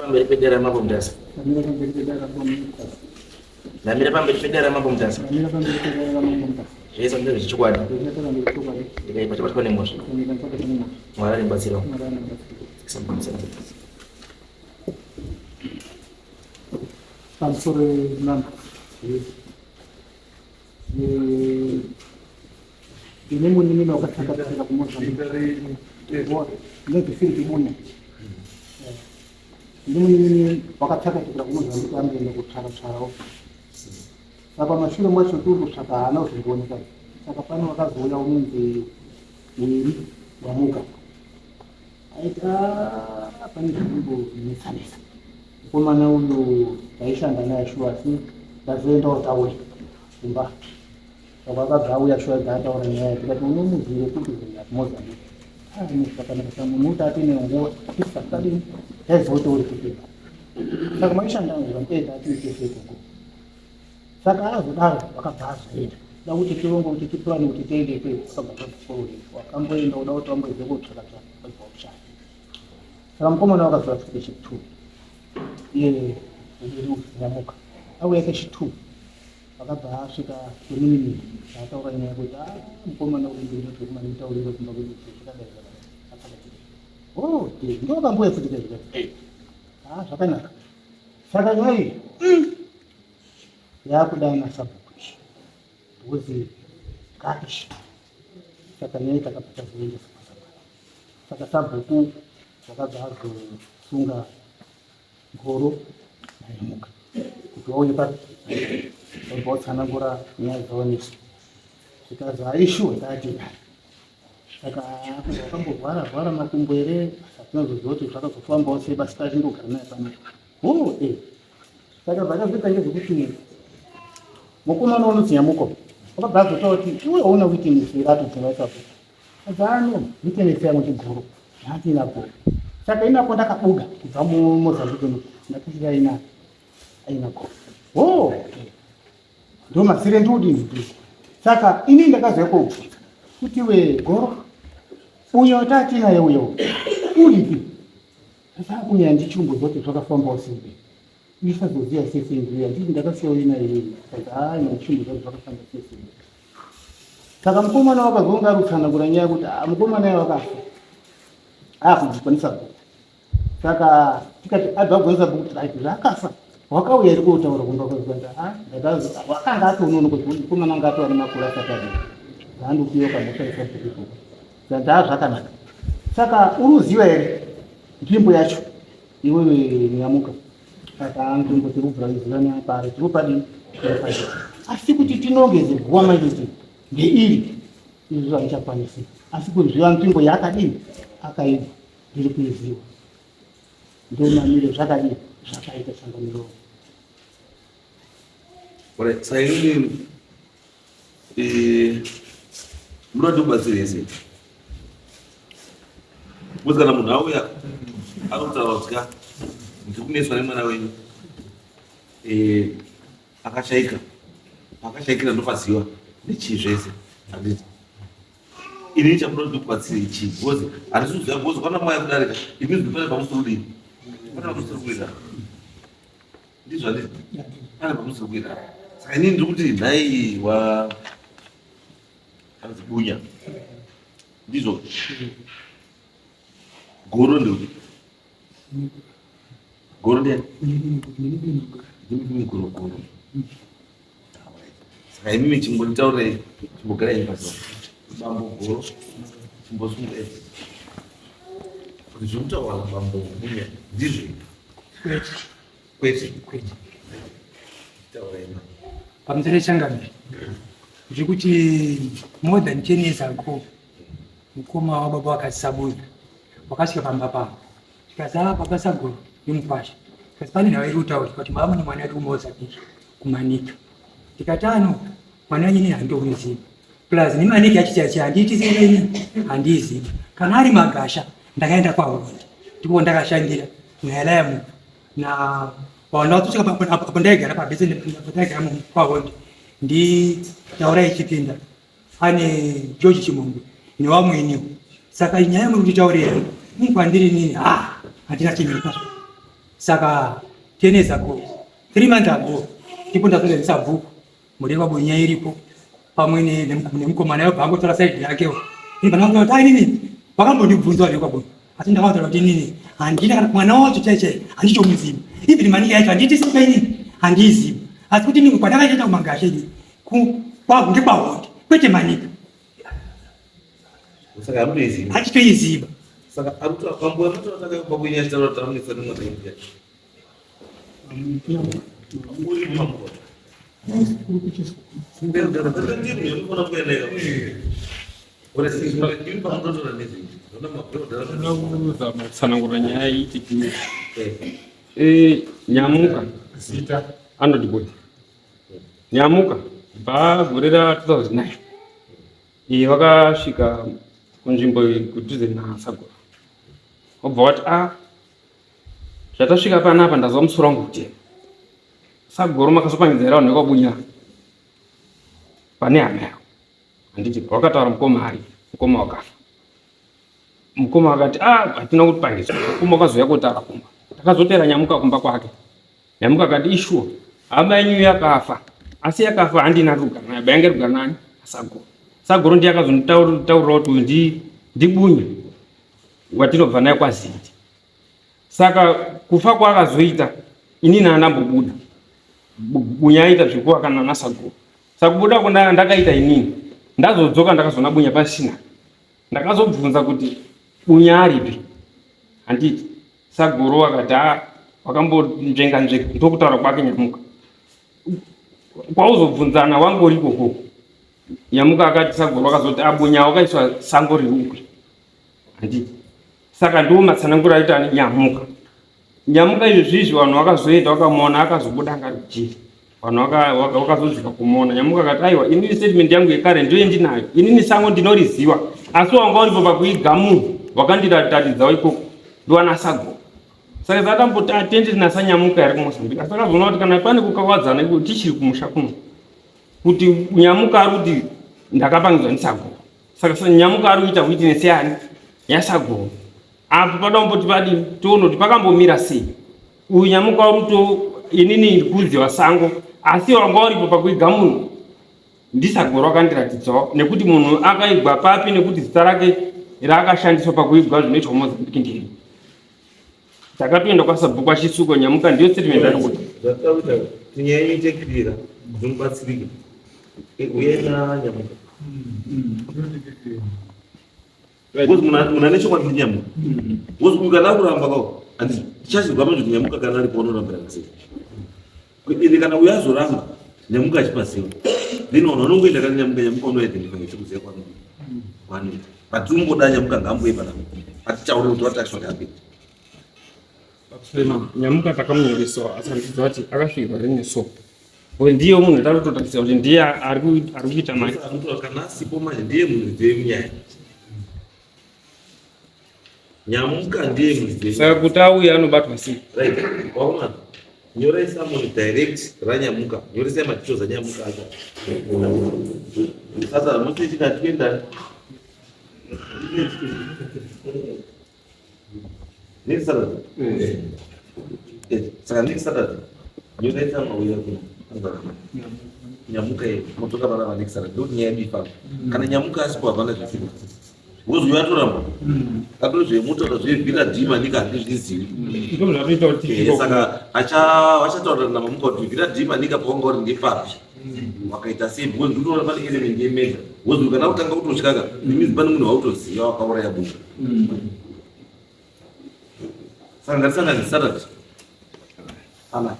Pamberi pedare raMambo Mutasa. Ndamira pamberi pedare raMambo Mutasa. Zvese ndezvechokwadi. Ndikaipa chabatwa nemhosva. Mwari andibatsirawo. Pamusoro mambo. Ine munin'ina wakatsakatikira kuMozambique nezvisiri kubunya. Ine munin'ina wakatsakatikira kuMozambique anoenda kutsvara tsvarawo. Saka mashure mwacho tiri kutsvaka haana kuzongooneka. Saka pane wakazouya unonzi Wiri wamuka. Aiti ah, pane zvinombonetsa netsa. Mukomana uyu taishanda naye shuwa asi ndazoendawo tauya kumba. Saka akabva auya shuwa ibva ataura nyaya tikati unomuzire kupi Mozambique. Ah, zvakanaka saka munhu uti atine nguva tisakadini taiziva kuti uri kupi. Saka maishanda naye eh tatiite sei ikoko. Saka azodaro wakabva azoenda. Da kuti tironge kuti tiplane kuti tiende ikweyo wakabva zvabva wakamboenda uda kuti wamboedze kotsvaka tsvaka wabva wakushaya. Saka mukomana wakazouya futi kechitwo iye nyamuka auya kechitwo akabva asvika kwemunini ataura nyaya yekuti ah, mukomana uyu ndinoti wekumana mutaurire kumba kwedu zvakadai zvakadai akadai oh ndo akamboya futi kezvikati ah zvakanaka saka nyaya iyi yakudana sabhuku iyi because kapishi saka nyaya takabva tazoendesa kwasabhuku saka sabhuku wakabva azosunga Goro naNyamuka kuti vauye papi vabva vatsanangura nyaya dzavo nesu zvikazi aishuwa taatidai saka wakamborwara rwara makumbo here asi hatinozoziva kuti zvakazofambawo sei basi tachingogara naye panapa ho e saka zvakazoita ngezvekuti mukomana unonzi nyamuko wakabva azotaura kuti iwe hauna witness here atobvunza ipapo Zano witness yangu chiguru zvatina guru saka inako ndakabuda kubva mumozambique uno ndakasvika ina aina guru ho ndo masire ndiudini saka ini ndakazouya kobvunza kuti we goro uyo tatinaye uyo uripi saka uya ndichimboziva kuti zvakafambawo sei ndisazoziva sese ndiuya nditi ndakasiya uina inini saka haa ndichimboziva kuti zvakafamba sese Saka mukomana wakazonga arutsanangura nyaya yekuti ah, mukomana iye wakafa akuzvikwanisa bhuku. Saka tikati abva kugwanisa bhuku tikati zvaakafa wakauya iri kotaura kumba kwekwanza ah, ndakazo wakanga atonono kuti mukomana anga atova nemakore asati adii zvaandokuiwa kamhosva isabhuku ikoko zvandaa zvakanaka. Saka uri uziva here nzvimbo yacho iwewe nyamuka saka nzvimbo tiri kubvira kuziva nepari tiri padii asi kuti tinongeze guwa maititi ndeiri izvo handichakwanisi asi kuziva nzvimbo yaakadii akaibva ndiri kuiziva ndomamire zvakadii zvakaita changamiro sainini eh, munoda ndikubatsirei sei because kana munhu auya anotaura kuti ka ndiri kunetswa nemwana wenyu eh, akashaika akashaikira ndopaziva nechii zvese handiti ini chamunoda ndikubatsirei chii because handisi kuziva because kwana mwaya kudarika ini zvipane pamusoro dii pane pamusoro kuita ndizvo handiti pane pamusoro kuita saka inini ndiri kuti nhai wa anzi bunya ndizvo goro ndeupi goro ndiani ndimi goro goro saka imimi chimbonditaurei chimbogarai henyu pasi bambo goro chimbosungai kuti zviri kutaurwa nabambo bunya ndizvo kwete kwete kwete taurai pamusoro changamire zvekuti more than 10 years ago mukoma wababa wakasabuda wakasvika pamba pavo tikazi ah baba saguru nemukwasha tikati pane nhau iri kutaura kuti mama nemwana wedu kumozambique kumanika tikati ano mwana wenyu ini handitomuziva plus nemanika yacho chaicho handiiti seini handiizivi kana ari magasha ndakaenda kwahonde ndiko ndakashandira naelaya munhu na wandakatosvika apo ndaigara pabese ndaigara kwahonde nditaura ichipinda ane George Chimombe newamweniwo saka nyaya muri kutitaurira ini kwandiri nini ha handina chinhu pazvo. Saka 10 years ago, 3 months ago, ndipo ndazoenda sabhuku mureva bunya iripo pamwe nemukomana yobva angotora side yakewo. Ini pana kuti ai nini vakambondibvunza vari kwabunya. Asi ndakataura kuti nini handina kana mwana wacho chai chai handichomuziva. Even mani yacho handiti simba inini handiizivi. Asi kuti nini kwandakaita kumangashe ini kwagu ndekwahonde kwete manika. Saka hamutoiziva. Hatitoiziva. Saka pambuya matorataka pakuinya chitaura kuti amunetsa nemwana wenyu. Kuzama kutsanangura nyaya iyi tiki. Eh, Nyamuka. Zita. Anoti kuti. Nyamuka bva gore ra 2009. Iye vakasvika kunzvimbo iyi kudhuze naSagora. Wobva wati a zvatasvika panapa ndazwa musoro wangu kutema. Sagoro makazopangidza here vanhu vekwaBunya pane hama yako? Handiti wakataura mukoma ari mukoma wakafa. Mukoma akati a hatina kupangidzwa. Mukoma wakazouya kotara kumba. Takazotera Nyamuka kumba kwake. Nyamuka akati ishuwa hama yenyu yakafa asi yakafa handina rugare nayo bayange rugare nani Sagoro. Sagoro ndiye akazonditaurira kuti uyu ndiBunya watinobva naye kwaZindi. Saka kufa kwaakazoita inini andambobuda Bunya aita zvekuwakana naSagoro. Saka kubuda ko ndakaita inini ndazodzoka ndakazoona Bunya pasina. Ndakazobvunza kuti Bunya aripi handiti Sagoro akati a wakambonzvenga nzvenga ndokutaura kwake Nyamuka. Kwauzobvunzana wangori ikoko. Nyamuka akati Sagoro akazoti abunya wakaiswa sango riri Handiti. Saka ndiwo matsananguro aita ani Nyamuka. Nyamuka izvi zvizvi vanhu vakazoenda vakamuona akazobuda anga ari kujeri. Vanhu vakazodzika kumuona. Nyamuka akati aiwa inini statement yangu yekare ndiyo yandinayo. Inini sango ndinoriziva. Asi wanga uripo pakuiga munhu wakandiratidzawo ikoko ndiwana Sagoro. Saka tatamboti atende nasaNyamuka here kuMozambique. Asi takazoona kuti kana pane kukawadzana iko tichiri kumusha kuno. Kuti Nyamuka ari kuti ndakapangidzwa ndiSagoro. Saka Nyamuka ari kuita witness yani yaSagoro. Apo pada kumboti padini tione kuti pakambomira sei. Uyu Nyamuka uri kuto inini ndiri kuziva sango asi wanga uripo pakuiga munhu ndiSagoro akandiratidzawo nekuti munhu akaigwa papi nekuti zita rake raakashandiswa pakuigwa zvinoitwa kuMozambique ndiri. Takatoenda kwasabhuku achisuko Nyamuka ndiyo statement ari kuti. Zvatakuita kuti nyaya yenyu ite clear kuti mubatsirike. Uye naNyamuka. Because munhu ane chokwadi ndinyamuka. Because uyu kana akuramba kawo handiti tichazirwa manje kuti nyamuka kana aripo anorambirana sei. Ende kana uyu azoramba nyamuka achipaziva then vanhu vanongoenda kana nyamuka nyamuka unoidentify sekuziva kwanoita. But ungoda nyamuka ngaambuye panapa atitaure kuti what actually happened. Nyamuka takamunyoresawo asi handiziva kuti akasvikirwa rini so. Ndiye munhu tari kutotarisira kuti ndiye ari kuita mari. Kana asipo manje ndiye munhu wenyaya. Nyamuka ndiye muridzi. Saka kuti auye anobatwa sei? Right. Waona. Nyorai summon direct raNyamuka. Nyoresai madetails aNyamuka acho. Sasa musi tikatienda Next Saturday. Eh, saka next Saturday. Nyorai summon auya kuno. Nyamuka iyi motoka vana va next Saturday. Ndokuti nyaya yedu ifambe. Kana Nyamuka asipo hapana zvisiko. Because uyu atoramba. Atozvemutaura zvevhira dhima nika handizvizivi. Ndozvatoita kuti Eh, saka acha vachataura namamuka kuti vhira dhima nika paunga uri ndepapi. Wakaita sei because ndinoona pane element yemeda. Because kana kutanga kutotyaka, it means pane munhu wautoziva wakauraya buka. Saka ngatisangane Saturday. Ana.